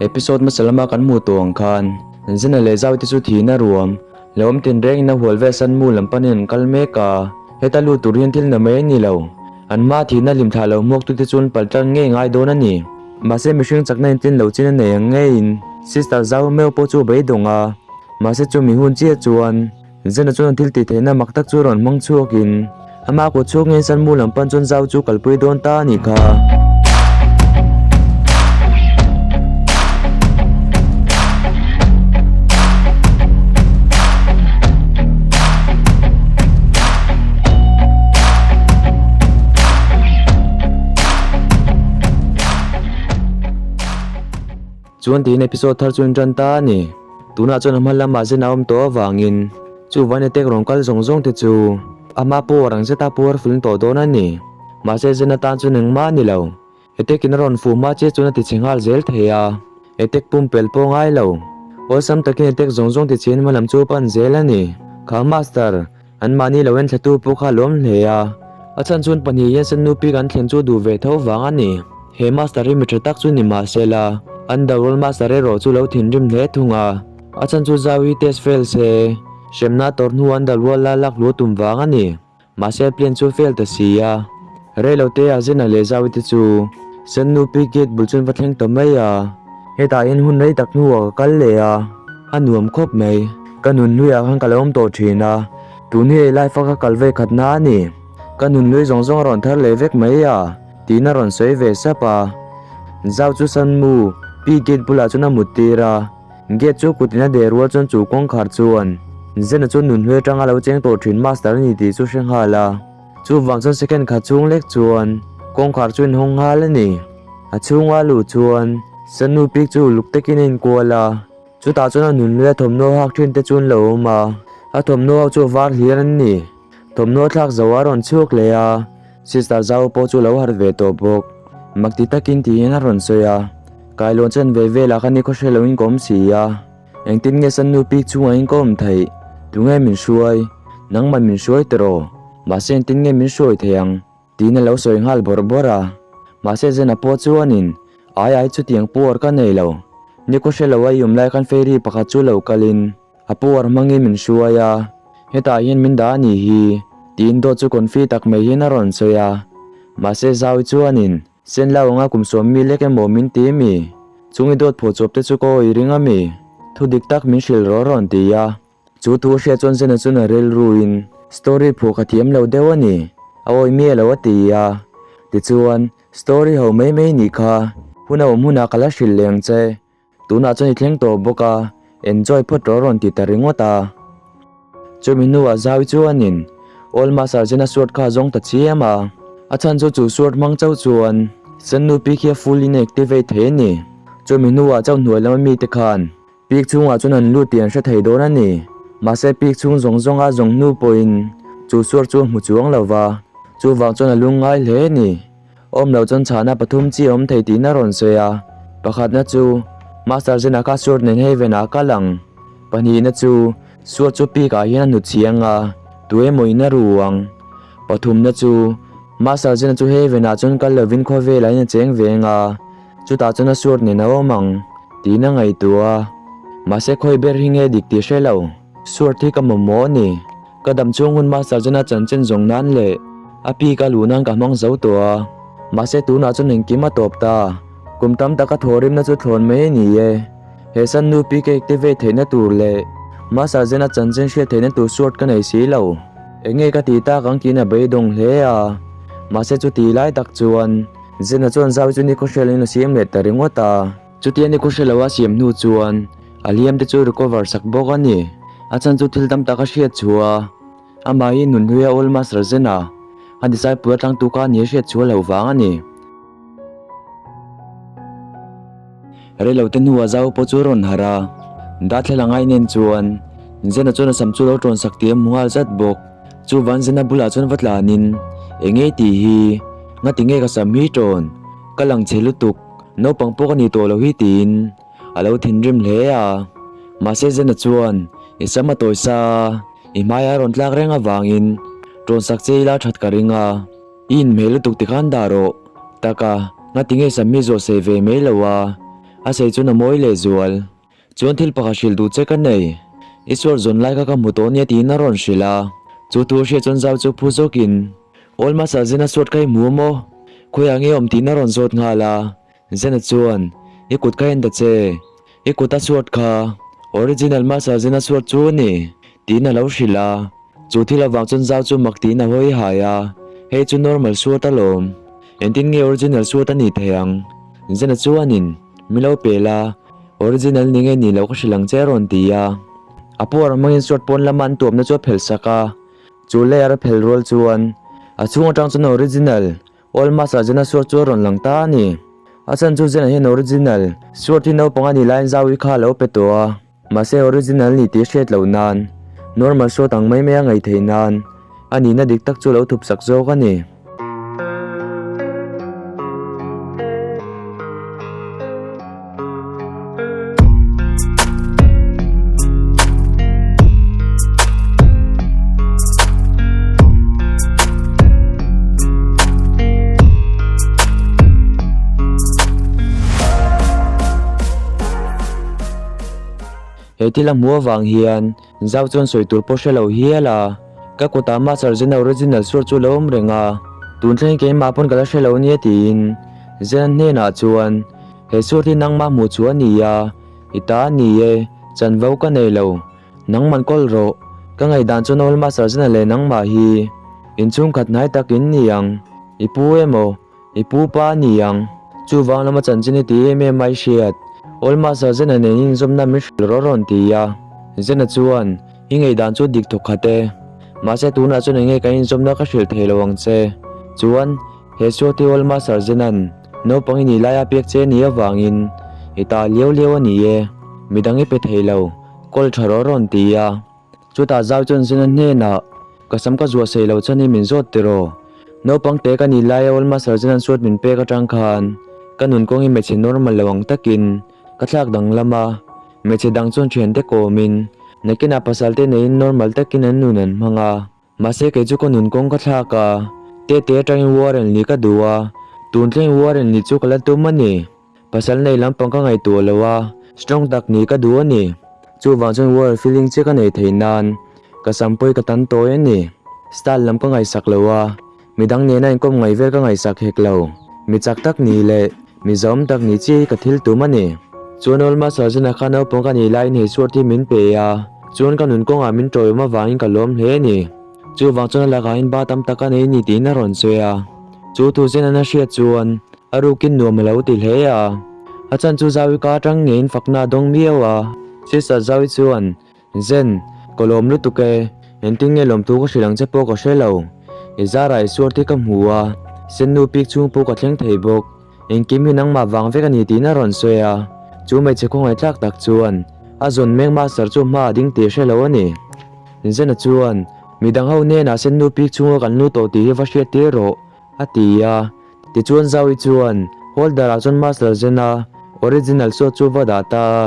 Episode hmasa lama kan hmuh tawh ang khan Zena leh Zau te chu thihna ruam lo awm tinrengin a hual vel san mu lam panin an kal mek a, heta lut tur hian thil na mai a ni lo. An hma thihna hlim thlah lo hmuak tute chuan pal tan ngei ngai dawn a ni. Mahse mihring chakna intlin lo chin a nei ang ngeiin Sister Zau meuh pawh chu a beidawng a, mahse chumi hun chiah chuan Zena chuan a thil tih theihna mak tak chu rawn hmang chhuakin amah kut chhuak ngeiin Sanmu lam pan chuan zau chu kalpui dawn ta a nih kha. Chuan tiin episode thar chu in tan ta a ni. Tunah chuan a hma lamah zen a awm tawh avangin chu vane tek rawn kal zawng zawng te chu ama power ang zeta powerful in tawh dawn a ni. Mahse zen atan chuan engmah a ni lo. Attack in a rawn fuh hma che chuan a ti chhe nghal zel thei a, attack pumpelh pawh ngai lo. Awlsam takin attack zawng zawng ti chhe in hma lam chu a pan zel a ni. Kha master, an mahni lo en thlatu pawh kha a lawm hle a. A chhan chuan pahnih hian Sannu pi kan thlen chu duh ve tho vang a ni. He master hi mi tha tak chu ni mahse la, Underworld master erawh chu lo thinrim hle thung a. A chhan chu Zau hi test fail se, hremna tawrh hnu Underworld la lak luh tum vang a ni. Mahse plan chu fail ta si a. Reilote ah Zena leh Zaui te chu Sannu pi gate bul chuan va thleng ta mai a. Hetah hian hun rei tak hnuah ka kal leh a, a nuam khawp mai. Ka nun hluiah khan ka lo awm tawh thin a, tun hi ei life a ka kal ve khat na a ni. Ka nun hlui zawng zawng a rawn thar leh vek mai a, tiin a rawn sawi ve sap a. Zau chu Sanmu pi gate bulah chuan a mut tir a. Gate chu kutin a deh rual chuan chu kawngkhar chuan Zena chu nunhlui atanga lo cheng tawh thin master a ni tih chu hre nghal a. Chuvang chuan second khat chhung lek chuan kawngkhar chu inhawng nghal a ni. A chhunga luh chuan Sanu pik chu uluk takin a inkual a, chutah chuan a nunhlui a thawmhnaw hak thin te chu an lo awm a, a thawmhnaw ho chu a var hlir an ni. Thawmhnaw thlak zo a rawn chhuak leh a, Sister Zau pawh chu lo harh ve tawh bawk. Mak ti takin tiin a rawn sawi a, Kailawn chen ve velah khan i khawhre loin ka awm si a, engtin nge Sannu pik chungah in ka awm theih? Tunge min hruai? Nangmah min hruai tiraw? Mahse engtin nge min hruai thei ang? Tiin a lo sawi nghal bawrh bawrh a. Mahse Zena pawh chuanin, Ai ai chutiang puar ka nei lo. Ni khawhre lo a i awm lai khan fairy pakhat chu lo kalin A power hmangin min hruai a, hetah hian min dah a nih hi, tiin dawt chu confi tak mai hian a rawn sawi a. Mahse Zaui chuanin, Sen lo anga kum sawm mi lek emaw min ti mi? Chung i dawt phuah chawp te chu ka awi ring a mi? Thu dik tak min hrilh rawh a rawn ti a. Chu thu hriat chuan Zena chuan a rilruin, Story phuah ka thiam lo deuh a ni, a awi miah lo a ti a. Tichuan, Story ho mai mai nih kha, hun a awm hunah ka la hrilh leh ang che. Tunah chuan i thleng tawh bawk a, enjoy phawt rawh rawn ti ta ringawt a. Chumi hnuah Zaui chuanin Old Master Zena sword kha a zawng ta chiam a, a chhan chu chu sword hmang chauh chuan Sennu pik hi a full in a activate thei a ni. Chumi hnuah chauh hnuai lama mite khan pik chhungah chuan an lut tih an hre thei dawn a ni. Mahse pik chhung zawng zawnga zawng hnu pawhin chu sword chu a hmu chuang lo va, chuvang chuan a lungngai hle a ni. Awm lo chuan chhahna pathum chi a awm thei tihna rawn sawi a, pakhatna chu Master Zena kha Sword nen hei venah a kal ang, pahnihna chu Sword chu peak ah hian a hnut chhi ang a, tu emaw in a ru ang, pathumna chu Master Zena chu hei venah chuan kal lovin khawvelah hian a cheng ve ang a, chutah chuan a Sword nen a awm ang tiin a ngaihtuah a, mahse khawi ber hi nge dik tih hre lo, Sword hi ka mamawh a ni. Ka dam chhung hun Master Zena chanchin zawng nan leh a pi ka luh nan ka hmang zo tawh a, mahse tunah chuan engkim a tawp ta. Kum tam taka thawhrimna chu thlawn mai a ni e. He san nu pi ka activate theihna tur leh Master Zena chanchin hriat theihna tur sword ka nei si lo. Enge ka tih tak ang tiin a beidawng hle a, mahse chuti lai tak chuan Zena chuan zau chu ni khawhrialin a siam leh ta ringawt a. Chutia ni khawhre lo a siam hnu chuan a hliam te chu recover sak bawk a ni. A chhan chu thil tam tak a hriat chhuah a, amah hi nunhlui a Old Master Zena a disciple atang tu kha a ni a hriat chhuah loh vang a ni. Reilote hnuah Zau pawh chu a rawn harh a, Darthlalang a inen chuan Zena chuan a sam chu lo tawn sak tih a hmu nghal zat bawk. Chuvan Zena bulah chuan va tlanin, Enge tih hi? Ngati nge ka sam hi tawn? Ka lang chhe lutuk. Naupang pawh ka ni tawh lo hi tiin a lo thinrim hle a. Mahse Zena chuan i sam a tawi sa a, i hmai a rawn tlak reng avangin tawn sak che ila that ka ring a, i inhmeh lutuk tikhan dah rawh. Taka, ngati nge sam hi zawh sei ve mai lo a? A sei chuan a mawi lehzual. Chuan thil pakhat hrilh duh che ka nei. I suar zawn lai kha ka hmu tawh nia tiin a rawn hrilh a. Chu thu hriat chuan zau chu phu zawkin, Awl hmasa Zena suat kha i hmu maw? Khawiah nge awm tiin a rawn zawt nghal a. Zena chuan, I kut kha en ta che. I kut a suat kha original hmasa Zena suat chu a ni tiin a lo hrilh a. Chu thil avang chuan zau chu mak tiin a hawi hai a. Hei chu normal suat alawm. Engtin nge original suat a nih thei ang? Zena chuanin, Min lo pe la, original ni nge ni lo ka hrilh ang che a rawn ti a. A puar hmangin suat pawn lama an tuamna chu a phelh sak a, chu layer a phelh rual chuan a chhung atang chuan original Old Master Zena suat chu a rawn lang ta a ni. A chhan chu Zena hian original suat hi naupang a nih laiin Zaui kha a lo pe tawh a, mahse original ni tih a hriat loh nan normal suat ang mai mai a ngaih theih nan a nihna dik tak chu a lo thup sak zawk a ni. He thil a hmuh avang hian Zau chuan sawi tur pawh hre lo hial a, ka kutah Master Zen original suar chu a lo awm reng a, tun thlengin keimah pawn ka la hre lo nia tiin Zen-a hnenah chuan He suar hi nangmah hmuh chu a ni a, i ta a ni e, chanvo ka nei lo, nangman kawl rawh, ka ngaihdan chuan Old Master Zen-a leh nangmah hi inchhungkhat hnai tak in ni ang, i pu emaw? I pu pa a ni ang. Chuvang lama chanchin hi ti em em a i hriat. Old Master Zena nen inzawmna min hrilh rawh rawn ti a. Zena chuan, I ngaihdan chu dik thawk khat e. Mahse tunah chuan enge kan inzawmna ka hrilh thei lo ang che. Chuan, he Suati Old Master Zena'n naupang i nih laia pek che ni avangin i ta liau liau a ni e. Midang i pe thei lo. Call tha rawh rawn ti a. Chutah zau chuan Zena hnenah, Ka sam ka zuah sei lo chan hi min zawt tiraw? Naupang te ka nih laia Old Master Zena'n suat min pek atang khan ka nun kawng hi hmeichhe normal lo ang takin ka thlak danglam a, hmeichhe dang chuan thiante kawmin nakinah pasal te neiin normal takin an nun an hmang a. Mahse kei chu ka nun kawng ka thlak a, tete atangin Warren nih ka duh a, tun thlengin Warren nih chu ka la tum a ni. Pasal nei lampang ka ngaihtuah lo a, strong tak ni ka duh a ni. Chuvang chuan war feeling che ka nei thei nan ka sam pawi ka tan tawi a ni. Style lam ka ngaihsak lo a, midang nena inkawm ngaih vel ka ngaihsak hek lo. Mi chak tak ni leh mi zahawm tak ni chiah hi ka thil tum a ni. Chuan Old Master Zena kha naupang ka nih laiin hei suar hi min pe a, chuan ka nun kawngah min tawiawm avangin ka lawm hle a ni. Chuvang chuan a lakah in ba tam tak a nei ni tiin a rawn sawi a. Chu thu Zena'n a hriat chuan a rukin nuam a lo ti hle a. A chan chu Zaui ka atang ngeiin fakna a dawng miau a. Sister Zaui chuan, Zen, ka lawm lutuk e, engtin nge lawmthu ka hrilh ang che pawh ka hre lo. I zarah i suar te ka hmu a, sennu pik chhung pawh ka thleng thei bawk. Engkim hi nangmah vang vek a ni tiin a rawn sawi a. Chu hmeichhe khawngaihthlak tak chuan a zawn mek master chu hma a ding tih hre lo a ni. Zena chuan, Midang ho hnenah sennu pik chhunga kan lu tawh tih hi va hriat tir rawh, a ti a. Tichuan Zaui chuan holder ah chuan Master Zena original suat chu va dah ta a.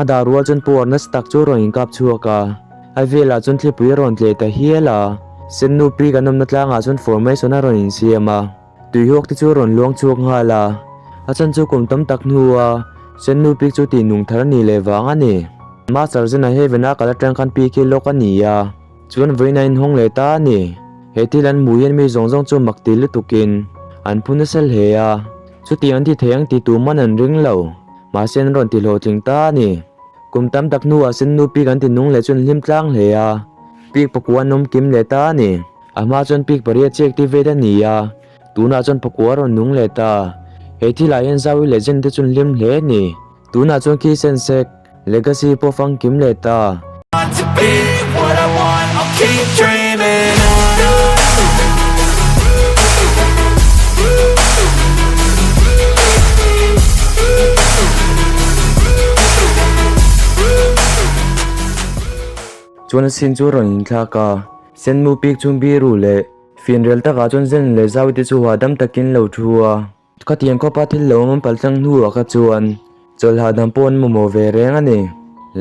A dah rual chuan power nasa tak chu a rawn inkap chhuak a. A velah chuan thlipui a rawn tleh ta hial a. Sennu pik an awmna tlangah chuan formation a rawn insiam a. Tuihawk te chu a rawn luang chhuak nghal a, a chan chu kum tam tak hnua Sennu pik chu tih nung thar a nih leh vang a ni. Master Zena Heaven a kal atang khan pik hi lawk a ni a, chuan vawiin a inhawng leh ta a ni. He thil an hmuh hian mi zawng zawng chu mak ti lutukin an phu nasa hle a, chutiang an ti thei ang ti tu man an ring lo, mahse an rawn ti hlawhtling ta a ni. Kum tam tak hnuah Sennu pik an ti nung leh chu an hlim tlang hle a, pik pakua an awm kim leh ta a ni. A hma chuan pik pariat chiah activate a ni a, tunah chuan pakua a rawn nung leh ta. He thilah hian Zaui leh Zen te chu an hlim hle a ni. Tunah chuan khi Sensek, Legacy pawh fangkim leh ta. Chuan a sin chu a rawn inthlak a. Senmu pik chung biru leh finrel takah chuan Zen leh Zaui te chu hahdam takin lo thu a. Khatiang khawpa thil lo awm an pal tlang hnuah kha chuan chawlh hahdam pawh an mamawh ve reng a ni.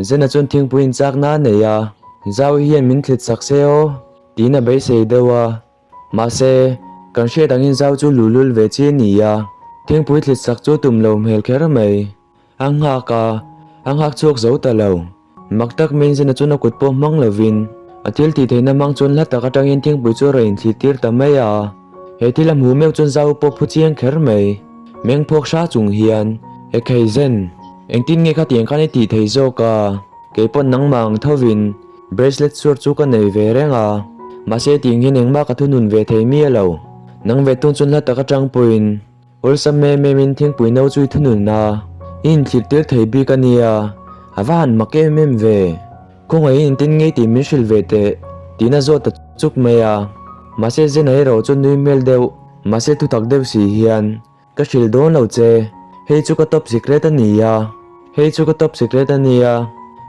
Zena chuan thingpui inchakna a nei a, Zaui hian min thlit sak se aw tiin a beisei deuh a. Mahse, kan hriat angin Zau chu luhlul ve chi a ni a, thingpui thlit sak chu tum lo hmel kher mai. A nghak a, a nghak chhuak zo ta lo. Mak tak mai Zena chuan a kut pawh hmang lovin a thil tih theihna hmang chuan hla tak atangin thingpui chu a rawn inthli tir ta mai a. He thil a hmuh meuh chuan zau pawh phu chiang kher mai. Meng phawk hra chung hian, Ekhei Zen, engtin nge khatiang khan i tih thei zawk a? Kei pawn nangmah ang thovin bracelet suar chu ka nei ve reng a, mahse tiang hian engmah ka thunun ve thei miah lo. Nang ve tung chuan hla tak atang pawhin Awlsam em em in thingpui no chu i thunun a, i inthlir tir thei bik a nia, a va han mak em em ve. Khawngaih in engtin nge tih min hrilh ve teh tiin a zawt ta chuk mai a. Mahse Zena erawh chu nui hmel deuh, mahse thutak deuh si hian, Ka hrilh dawn lo che, hei chu ka top secret a nia, hei chu ka top secret a nia,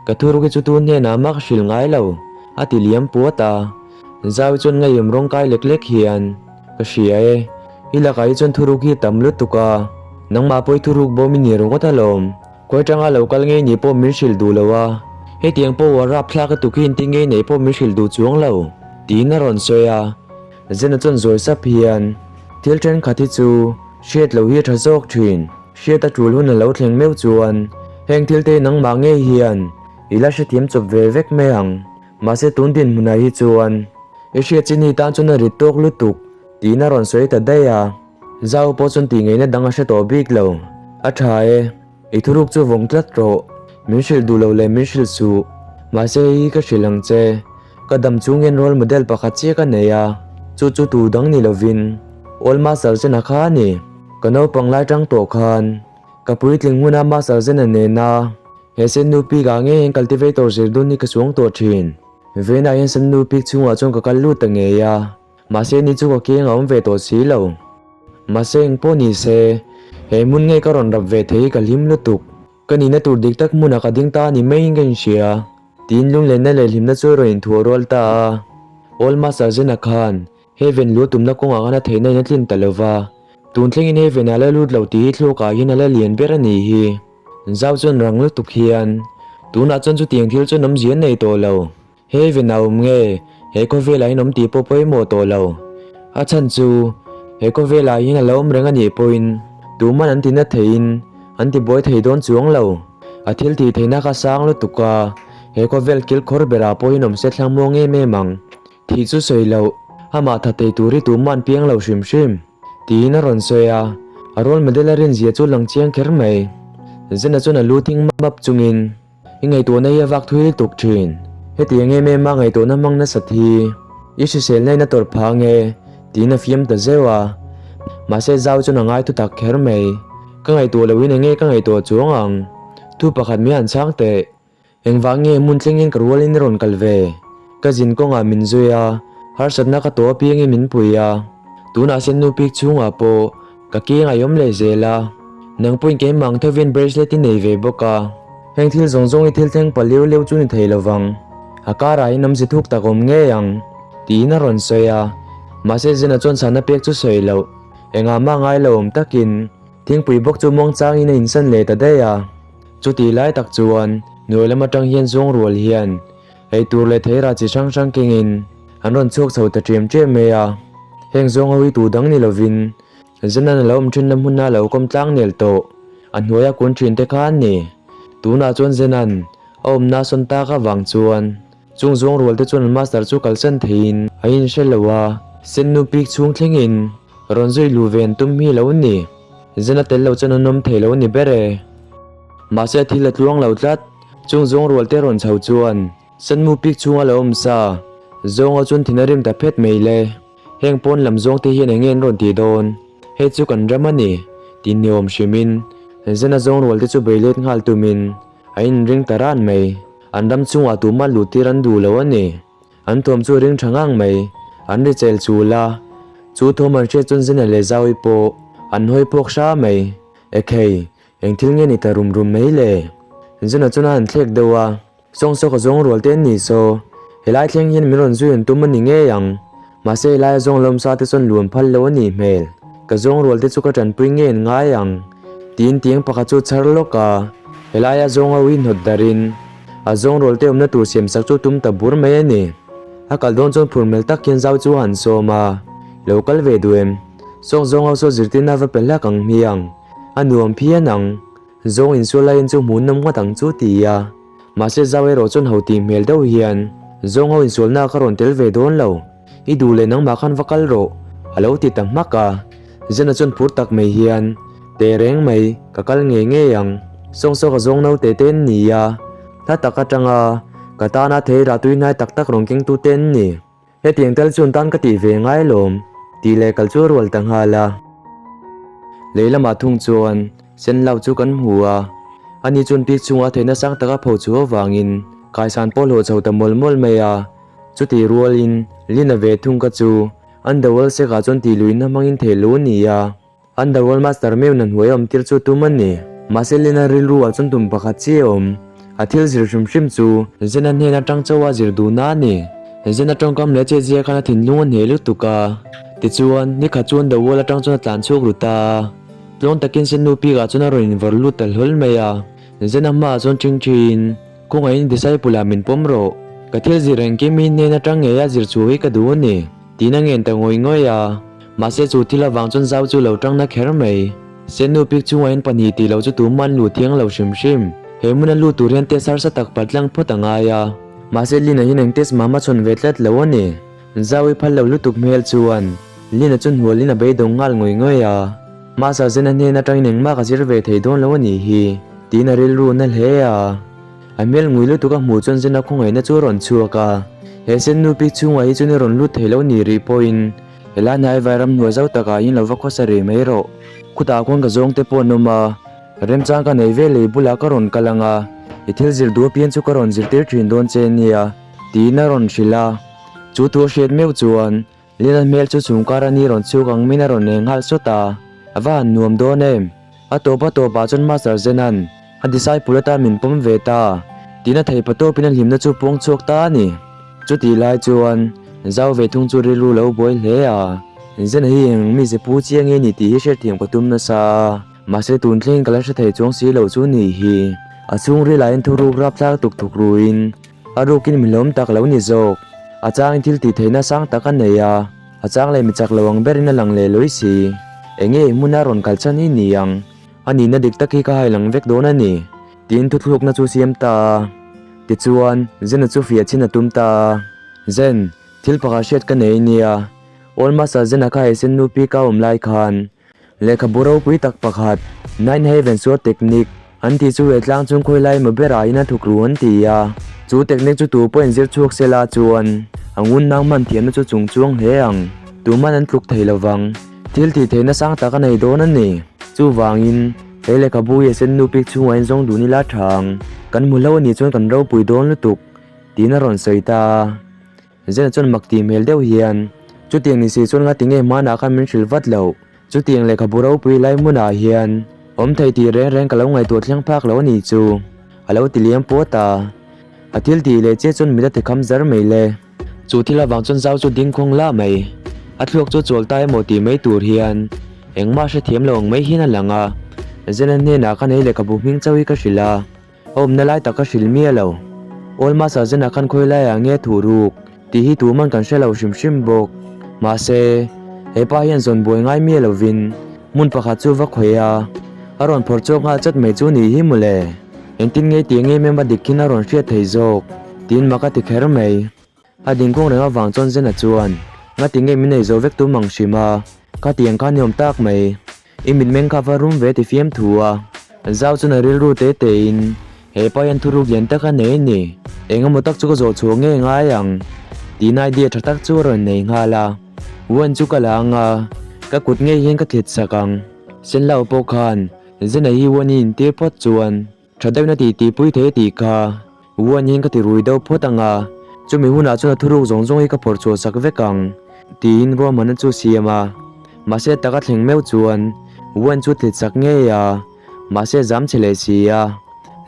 ka thuruk hi chu tu hnenah mah ka hrilh ngai lo, a ti liam puat a. Zau chuan ngaiawm rawng kai lek lek hian, Ka hria e, i lakah hi chuan thuruk hi a tam lutuk a, nangmah pawh i thuruk bawm i ni ringawt alawm. Khawi atanga lo kal ngei ni pawh min hrilh duh lo a, hetiang pawh a rapthlak a tuk hi inti ngei nei pawh min hrilh duh chuang lo, tiin a rawn sawi a. Zena chuan zawi sap hian, Thil thenkhat hi chu hriat loh hi a tha zawk thin, hriat a tul hun a lo thleng meuh chuan heng thil te hi nangmah ngei hian i la hrethiam chawp ve vek mai ang. Mahse tun dinhmunah hi chuan i hriat chin hi tan chuan a rit tawk lutuk tiin a rawn sawi ta daih a. Zau pawh chuan tih ngeihna dang a hre tawh bik lo. A tha e, i thuruk chu vawng tlat rawh. Min hrilh duh lo leh min hrilh suh. Mahse hei hi ka hrilh ang che. Ka dam chung hian role model pakhat chiah ka nei a, chu chu tu dang ni lovin Old Master Zena kha a ni. Ka naupang lai tang tawh khan ka puitling hmuna Master Zena nena He sennu pik ah ngei hian cultivator zir dun hi ka chuang tawh thin. Vawiinah hian sennu pik chhungah chuan ka kal lut ta ngei a, mahse ni chu ka keng a awm ve tawh si lo. Mahse engpawh ni se, he hmun ngei ka rawn rap ve thei hi ka hlim lutuk. Ka nihna tur dik tak hmunah ka ding ta a ni maiin ka inhria. Tiin lunglenna leh hlimna chu a rawn inthuah rual ta a. Old Master Zena khan Heaven lu tumna kawngah khan a theihna in a tlin ta lova, tun thlengin Heaven ah la lut lo tih hi thluakah hian a la lian ber a nih hi. Zau chuan rang lutuk hian, Tunah chuan chutiang thil chuan awmzia an nei tawh lo. Heaven ah awm nge, he khawvelah hian awm tih pawh pawimawh tawh lo. A chhan chu, he khawvelah hian a lo awm reng a nih pawhin tuman an tina theiin an tibuai thei dawn chuang lo. A thil tih theihna kha sang lutuk a, he khawvel kilkhawr berah pawh hian awm se thlang muang em em ang. Thih chu sawi loh, amah tha thei tur hi tumah an piang lo hrim hrim, tiin a rawn sawi a, a role model a rinzia chu lang chiang kher mai. Zena chuan a lu thing map chungin, I ngaihtuahna hi a vak thui lutuk thin, hetiang em em a ngaihtuahna hmang nasat hi i hriselna in a tawrh phah ange, tiin a fiam ta zeuh a. Mahse Zau chuan a ngai thutak kher mai, Ka ngaihtuah lohin enge ka ngaihtuah chuang ang, thu pakhat mai han chhang teh. Engvang nge hmun thlengin ka rualin i rawn kal ve? Ka zin kawngah min zui a, harsatna ka tawh apiangin min pui a. Tunah sennu pik chhungah pawh ka keng a awm leh zel a. Nang pawhin keimah ang thovin bracelet i nei ve bawk a. Heng thil zawng zawng hi thil thleng pa liu liu chu ni thei lovang. A karah hian awmze thuk tak awm ngei ang, tiin a rawn sawi a. Mahse Zena chuan chhana pek chu sawi loh. Engah mah ngai lo awm takin thingpui bawk chu muangchangin a insan leh ta daih a. Chutih lai tak chuan hnuai lam atang hian zawng rual hian ei tur leh theira chi hrang hrang kengin an rawn chhuak chho ta ṭiam ṭiam mai a. Heng zawng ho hi tu dang ni lovin Zenan a lo awm ṭhinna hmuna lo kawm tlang nel tawh a hnuaia kun ṭhin te kha an ni. Tunah chuan Zenan a awmna sawn tak avang chuan chung zawng rual te chuan an master chu kalsan theiin a inhre lo a, sennu pik chhung thlengin rawn zui luh ve an tum hi lo ni. Zena tel lo chuan an awm thei lo ni ber e. Mahse thil a tluang lo tlat. Chung zawng rual te rawn chho chuan Sanmu pik chhunga lo awm sa zawnga chuan thin a rim ta phet mai le. Heng pawn lam zawng te hian eng nge an rawn tih dawn? Hei chu kan ram a ni tih ni awm hrimin Zena zawng rual te chu bei let nghal tumin a inring ta ran mai. An ram chungah tumah luh tir an duh lo a ni. An thawm chu ring tha ngang mai. An ri chel chul a. Chu thawm an hriat chuan Zena leh Zaui pawh an hawi phawk hra mai. Ekhei, eng thil nge ni ta rum rum mai le? Zena chuan a han thlek deuh a. Sawng saw ka zawng rual te an ni saw. Helai thleng hian min rawn zui an tum a ni ngei ang. Mahse helai a zawng lawmsa te chuan luan phal lo a nih hmel. Ka zawng rual te chu ka tanpui ngei an ngai ang. Tiin tiang pakhat chu chhar lawk a. Helai a zawng ho hi hnawt darhin. A zawng rual te awmna tur siam sak chu tum ta bur mai a ni. A kal dawn chuan phur hmel tak hian zau chu a han sawm a, Lo kal ve duh em? Sawng zawng ho saw zirtirna va pe hlak ang hmiang. A nuam phian ang. Zawng insual laiin chu hmuh nawm ngawt ang chu ti a. Mahse zau erawh chuan ho tih hmel deuh hian zawng ho insualna ka rawn tel ve dawn lo. I duh leh nangmah khan va kal rawh, a lo ti ta hmak a. Zena chuan phur tak mai hian, Teh reng mai, ka kal ngei ngei ang. Sawng saw ka zawng naute te an ni a, hla tak atanga ka tana thei rah tui hnai tak tak rawn kengtu te an ni. Hetiang tel chuan tan ka tih ve ngai lawm, tih leh kal chu a rual ta nghal a. Lei lamah thung chuan sen lau chu kan hmu a, ani chuan bik chungah theihna sang taka pho chu avangin kaisan pawh hlawh chho ta mawlh mawlh mai a. Chutih rualin Lina ve thung ka chu Underworld sek ah chuan tih luihna hmangin theih lo a ni a. Underworld Master meu na hnuai awm tir chu tum a ni. Mahse Lena rilru ah chuan tum pakhat chi a awm. A thil zir hrim hrim chu Zena hnen atang chauh a zir duhna a ni. Zena tawngkam leh chetziah khan a thinlung a hneh lutuk a. Tichuan, nikhat chu Underworld atang chuan a tlan chhuak ru ta a. Tluang takin Sennu pik ah chuan a rawn invawrh lut ta hlawl mai a. Zena hmaah chuan ṭhing ṭhiin, Kawngaihin disciple ah min pawm rawh. Ka thil zir engkim hi hnen atang ngei a zir chhuah hi ka duh a ni. Tiin a ngen ta ngawih ngawih a. Mahse chu thil avang chuan zau chu lo tang na kher mai. Sennu pik chungah hian pahnih tih loh chu tumah an luh thiang lo hrim hrim. He hmuna lut tur hian test harsa tak pal tlang phawt a ngai a. Mahse Lina hian eng test mah hmachhawn ve tlat lo a ni. Zau i phal lo lutuk hmel chuan Lina chu hnualin a beidawng nghal ngawih ngawih a. Mahse Zena hnen atangin engmah ka zir ve thei dawn lo a nih hi tiin a rilru na hle a. A hmel ngui lutuk a hmuh chuan Zena khawngaihna chu a rawn chhuak a. He sennu pik chhungah hi chuan i rawn lut thei lo ni rih pawhin Helai hnai vairam hnuai zau takah in lo va khawsa rih mai rawh. Khutah khuan ka zawng te pawh an awm a, remchang ka nei ve lei bulah ka rawn kal ang a, i thil zir duh apiang chu ka rawn zirtir thin dawn che nia, tiin a rawn hrilh a. Chu thu a hriat meuh chuan Lina hmel chu chhungkar a ni rawn chhuk ang min a rawn eng nghal sawt a, a va han nuam dawn em! A tawp a tawpah chuan Master Zenan a disciple atan min pawm ve ta, tiin a thei patawpin a hlimna chu puang chhuak ta a ni. Chutih lai chuan Zau ve thung chu rilru lo buai hle a, Zena hi eng mi ze pu chiang nge ni tih hi hriatthiam ka tum nasa a, mahse tun thleng ka la hre thei chuang si loh chu ni hi. A chhungril ah hian thuruk rapthlak tuk thuk ruin a rukin mi hlawm tak lo ni zawk. A changin thil tih theihna sang tak a nei a, a chang leh mi chak lo ang berin a lang leh lawi si. Eng nge i hmuna rawn kal chhan hi ni ang? A nihna dik tak hi ka hai lang vek dawn a ni. Tiin thuthlukna chu siam ta a. Tichuan, Zena chu fiah chhin a tum ta a. Zen, thil pakhat hriat ka nei nia. Old Master Zena kha he sen nu pi ka awm lai khan lehkhabu ropui tak pakhat, Nine Heaven Sword Technique, an tih chu he tlang chung khawi lai emaw berah in a thuk ru an ti a. Chu technique chu tu pawhin zir chhuak se la chuan a ngun nang hman thiamna chu chung chuang hle ang. Tuman an tluk thei lovang. Thil tih theihna sang tak a nei dawn a ni. Chuvangin. He lehkhabu hi a sen nu pik chhungah in zawng dun ila tha ang. Kan hmu hlo a nih chuan kan ropui dawn lutuk, tiin a rawn sawi ta a. Zena chuan mak tih hmel deuh hian, Chutiang ni si chuan ngati nge hmanah khan min hrilh vat loh? Chutiang lehkhabu ropui lai hmunah hian awm thei tih reng reng ka lo ngaihtuah thleng phak lo a nih chu, a lo ti liam puat a. A thil tih leh chiah chuan mit a ti kham zar mai le. Chu thil avang chuan zau chu ding khawng lah mai. A thluak chu chawl ta emaw tih mai tur hian engmah hrethiam lo ang mai hian a lang a. Zena hnenah khan hei lehkhabu hming chauh hi ka hrilh a, a awmna lai tak ka hrilh miah lo. Old Master Zena khan khawi laiah nge thuh ruk tih hi tuman kan hre lo hrim hrim bawk. Mahse, he pa hian zawn buai ngai miah lovin hmun pakhat chu va khawih a, a rawn phawrh chawk nghal chat mai chu ni hi mawle. Engtin nge tih nge member dik khin a rawn hriat thei zawk? Tiin mak a ti kher mai. A dingkawng reng avang chuan Zena chuan, Ngati nge min ei zo vek tum ang hrim a, ka ti ang kha ni awm tak mai. I mitmeng kha va rum ve ti fiam thu a. Zau chuan a rilru te tein, He pa hian thuruk lian tak a nei a ni. Eng emaw tak chu ka zawh chhuah ngei ngai ang. Tiin idea tha tak chu a rawn nei nghal a. Wan chu ka la ang a, ka kut ngei hian ka thlit sak ang. Senlau pawh khan Zena hi Wan i intir phawt chuan tha deuhna tih tihpui thei tih kha Wan hian ka ti rui deuh phawt ang a, chumi hunah chuan a thuruk zawng zawng hi ka phawrh chhuah sak vek ang tiin ruahmanna chu siam a. Mahse taka thleng meuh chuan Wan chu thlit sak ngei a, mahse zam che leh si a.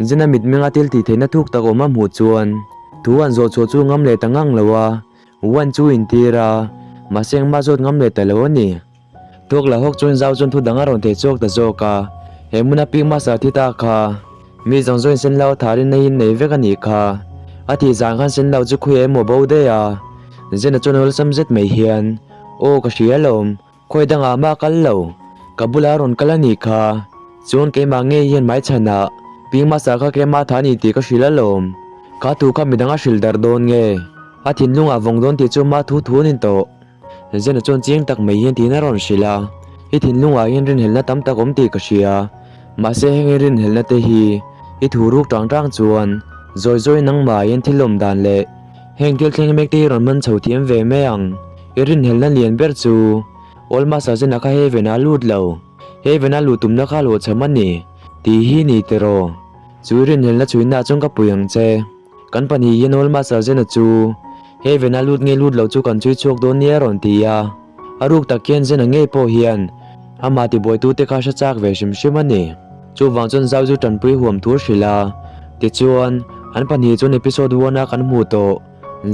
Zena mitmenga thil tih theihna thuk tak awm a hmuh chuan thu an zawh chhuah chu ngam leh ta ngang lo a, Wan chu intir a, mahse engmah zawt ngam leh ta lo a ni. Thawk la hawk chuan zau chuan thu dang a rawn thei chhuak ta zawk a, he hmuna pik hmasa thi ta kha mi zawng zawngin sen lo tharin na in nei vek a nih kha. A thih zan khan sen lo chu khawi emaw bo daih a, Zena chuan awlsam zet mai hian, Aw ka hria alawm, khawi dangah mah kal lo, ka bulah a rawn kal a nih kha. Chuan keimah ngei hian hmaichhanah Pi Masa kha keimah tha a ni tih ka hrilh alawm. Kha thu kha midang a hrilh darh dawn nge? A thinlungah vawng dawn tih chu ma thu thu a ni tawh. Zena chuan chiang tak mai hian tiin a rawn hrilh a, I thinlungah hian rinhelhna tam tak awm tih ka hria. Mahse heng i rinhelhna te hi i thu ruk tang tang chuan zawi zawi nangmah hian thil awm dan leh heng thil thleng mek te hi rawn man chho thiam ve mai ang. I rinhelhna lian ber chu Old Master Zena kha Heaven ah a lut lo. Heaven a luh tumna kha hlawhchham a ni tih hi ni tiraw? Chu i rinhelhna chhuina ah chuan ka pui ang che. Kan pahnih hian Old Master Zena chu Heaven a lut nge lut lo chu kan chhui chhuak dawn nia rawn ti a. A ruk tak hian Zena ngei pawh hian amah tibuaitute kha hre chak ve hrim hrim a ni. Chuvang chuan Zau chu tanpui huam tur hrilh a. Tichuan, an pahnih chuan episode one a kan hmuh tawh.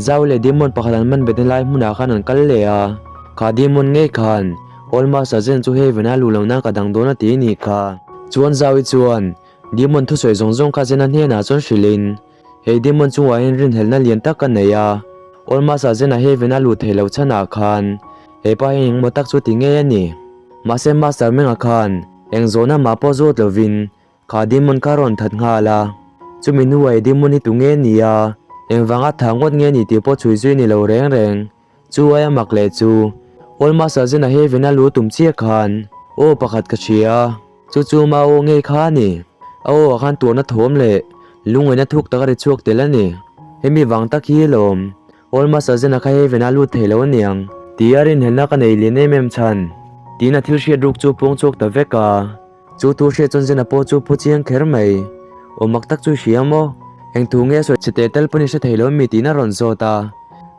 Zau leh Demon pakhat an man betna lai hmunah khan an kal leh a. Kha Demon ngei khan Old Master Zen chu Heaven a luh loh nan ka dang dawn a ti a nih kha. Chuan Zau-i chuan Demon thusawi zawng zawng kha Zen-a hnenah chuan hrilhin, Hei Demon chungah hian rinhelhna lian tak ka nei a, Old Master Zen-a Heaven a luh theih loh chhanah khan he pa hian engmaw tak chu ti ngei a ni. Mahse Master Meng-a khan eng zawhna mah pawh zawt lovin Kha Demon kha rawn that nghal a, chumi hnuah i Demon hi tu nge ni a, engvanga tha ngawt nge ni tih pawh chhui zui ni lo reng reng. Chu aia mak leh chu, Old Master Zena Heaven a lu tum chiah khan aw pakhat ka hria a, chu chu ma aw ngei kha a ni. A aw ah khan tuarna thawm leh lungaina thuk tak a ri chhuak tel a ni. Hemi vang tak hi lawm, Old Master Zena kha Heaven a lut thei lo aniang. Tia rinhelna ka nei lian em em chhan, tiin a thil hriat ruk chu pawng chhuak ta vek a. Chu thu hriat chuan Zena pawh chu phu chiang kher mai. Aw mak tak chu i hria maw? Eng thu nge a sawi chhe teh tel pawn i hre thei lo mi tiin a rawn zawt a.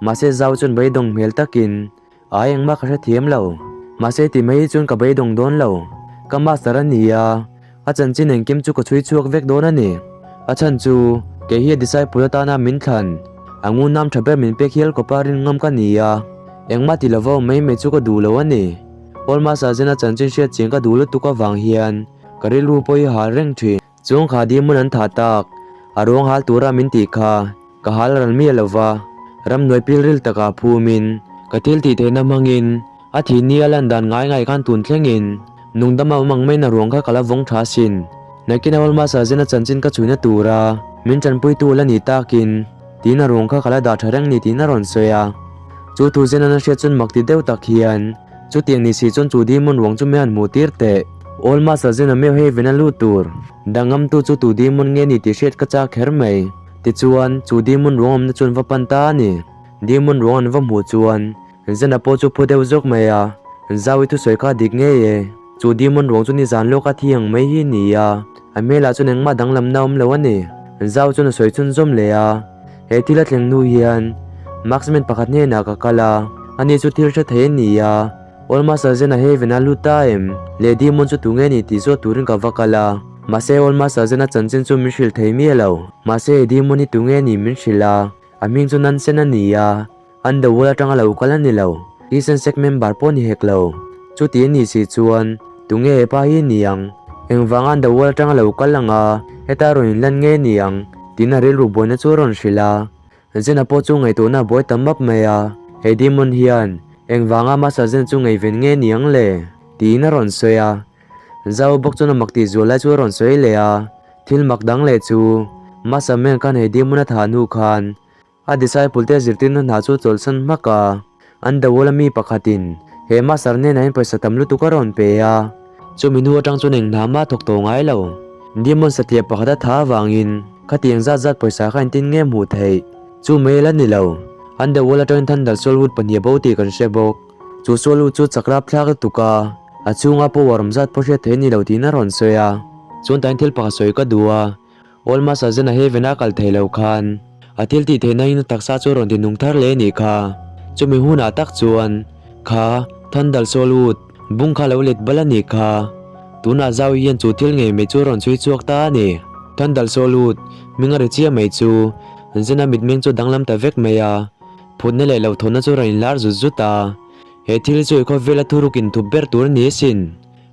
Mahse Zau chuan beidawng hmel takin, Ai engmah ka hre thiam lo. Mahse ti mai hi chuan ka beidawng dawn lo. Ka master a ni a, a chanchin engkim chu ka chhui chhuak vek dawn a ni. A chhan chu kei hi a disciple atana min thlan, a ngunam tha ber min pek hial kawpa rin ngam ka ni a, engmah ti lova awm mai mai chu ka duh lo a ni. Old Master Zena chanchin hriat chiang ka duh lutuk avang hian ka rilru pawh hi hal reng thin. Chuang kha Demon an thah tak, a ruang hal tura min tih kha ka hal ral miah lo va, ramhnuai pilril takah phumin ka thil tih theihna hmangin a thih ni a lan dan ngai ngai khan tun thlengin nungdam a awm ang maiin a ruang kha ka la vawng tha asin. Nakin Old Master Zena chanchin ka chhuina tura min tanpuitu la ni takin tiin a ruang kha ka la dah tha reng ni tiin a rawn sawi a. Chu thu Zena'n a hriat chuan mak ti deuh tak hian Chutiang ni si chuan chu Demon ruang chu mian hmuh tir teh. Old Master Zena meuh hei vena lut tur. Dangamtu chu tu Demon nge ni tih hriat ka chak kher mai. Tichuan, chu Demon ruang awmna chu an va pan ta a ni. Demon ruang an va hmuh chuan, Zena pawh chu phu deuh zawk mai a. Zau i thusawi kha dik ngei e. Chu Demon ruang chu nizan lawka thi ang mai hi ni a. A hmelah chuan engmah danglamna awm lo a ni. Zau chuan a sawi chhunzawm leh a. He thil a thleng hnu hian marksman pakhat hnenah ka kal a, ani chu thil hre thei a ni a, Old Master Zen-a Heaven-a lut ta em? Leh Demon chu tunge ni tih zawt turin ka va kal a, mahse Old Master Zen-a chanchin chu min hrilh thei miah lo. Mahse he Demon hi tunge ni min hrilh a, a hming chu Nansen a ni a, Underworld atanga lo kal a ni lo, Eastern Sect member pawh ni hek lo. Chuti a nih si chuan tunge he pa hi ni ang? Engvanga Underworld atanga lo kal anga heta rawn inlan nge ni ang? Tiin a rilru buaina chu a rawn hrilh a. Zena pawh chu ngaihtuahna a buai ta map mai a, He Demon hian engvanga Master Zen chu ngaihven nge ni ang le? Tiin a rawn sawi a. Zau bawk chuan a mak tih zual lai chu a rawn sawi leh a. Thil mak dang leh chu Master Meng khan he Demon a thah hnu khan A disciple te zirtirna hna chu chawlhsan hmak a, an Dawla mi pakhatin he master hnenah hian pawisa tam lutuk a rawn pe a, chumi hnu atang chuan eng hna mah thawk tawh ngai lo. Demon satliah pakhat a tha avangin khatiang zat zat pawisa kha engtin nge hmuh theih? Chu mai la ni lo, an Dawla atangin Thunder Soulwood pahnih a bo tih kan hre bawk. Chu Soulwood chu chak rap thlak lutuk a, a chhunga power awm zat pawh hriat theih a ni lo tiin a rawn sawi a. Chuan tain thil pakhat sawi ka duh a, Old Master Zena Heaven a kal thei lo khan a thil tih theihna in a taksa chu a rawn ti nung thar leh a nih kha. Chumi hunah tak chuan kha Thandal Soulwood bung kha lo let bal a nih kha. Tunah Zau hian chu thil ngei mai chu a rawn chhui chhuak ta a ni. Thandal Soulwood hming a ri chiah mai chu Zena mitmeng chu a danglam ta vek mai a, phutna leh hlauhthawnna chu a rawn inlar zut zut a. He thil chu i khawvela thuruk inthup ber tur a ni asin.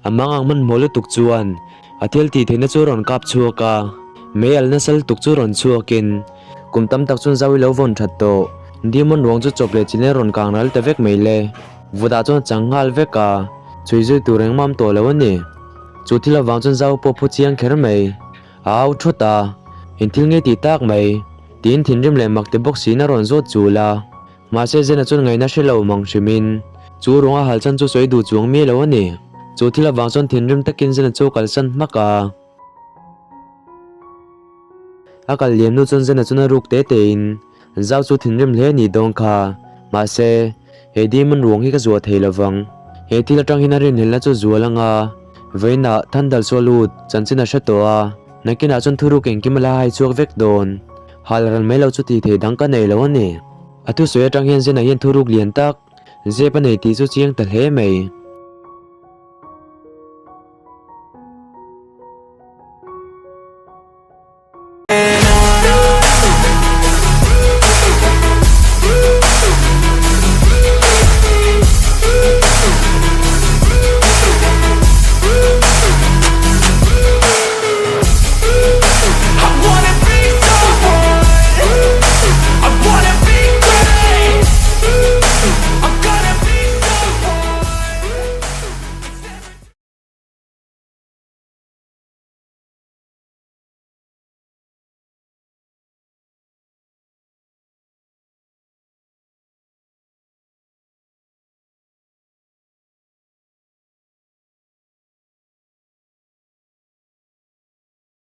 A mang ang hmanhmawh lutuk chuan a thil tih theihna chu a rawn kap chhuak a, mei al nasa lutuk chu rawn chhuakin kum tam tak chuan zau i lo vawn that tawh. Demon ruang chu chawp leh chilin a rawn kang ral ta vek mai le. Vutah chuan a chang nghal vek a, chhui zui tur engmah awm tawh lo a ni. Chu thil avang chuan Zau pawh phu chiang kher mai. A au thawt a, Eng thil nge tih tak mai? tiin thinrim leh mak ti bawk siin a rawn zawt chul a. Mahse Zena chuan ngaihna hre lo mang hrimin chu ruang a hal chan chu sawi duh chuang miah lo a ni. Chu thil avang chuan thinrim takin Zena chu a kalsan hmak a. A kal liam nu chuan Zena chuan a ruk te tein Zau chu thinrim hle a nih dawn kha. Mahse, he demon ruang hi ka zuah thei lo vang. He thil atang hian a rinhlelhna chu zual anga vawiinah Thandal chu a lut chanchin a hre tawh a, nakinah chuan thuruk engkim a la hai chhuak vek dawn. Hal ral mai lo chu tih theih dang ka nei lo a ni. A thusawi atang hian Zena hian thuruk lian tak zep a nei tih chu chiang ta hle mai.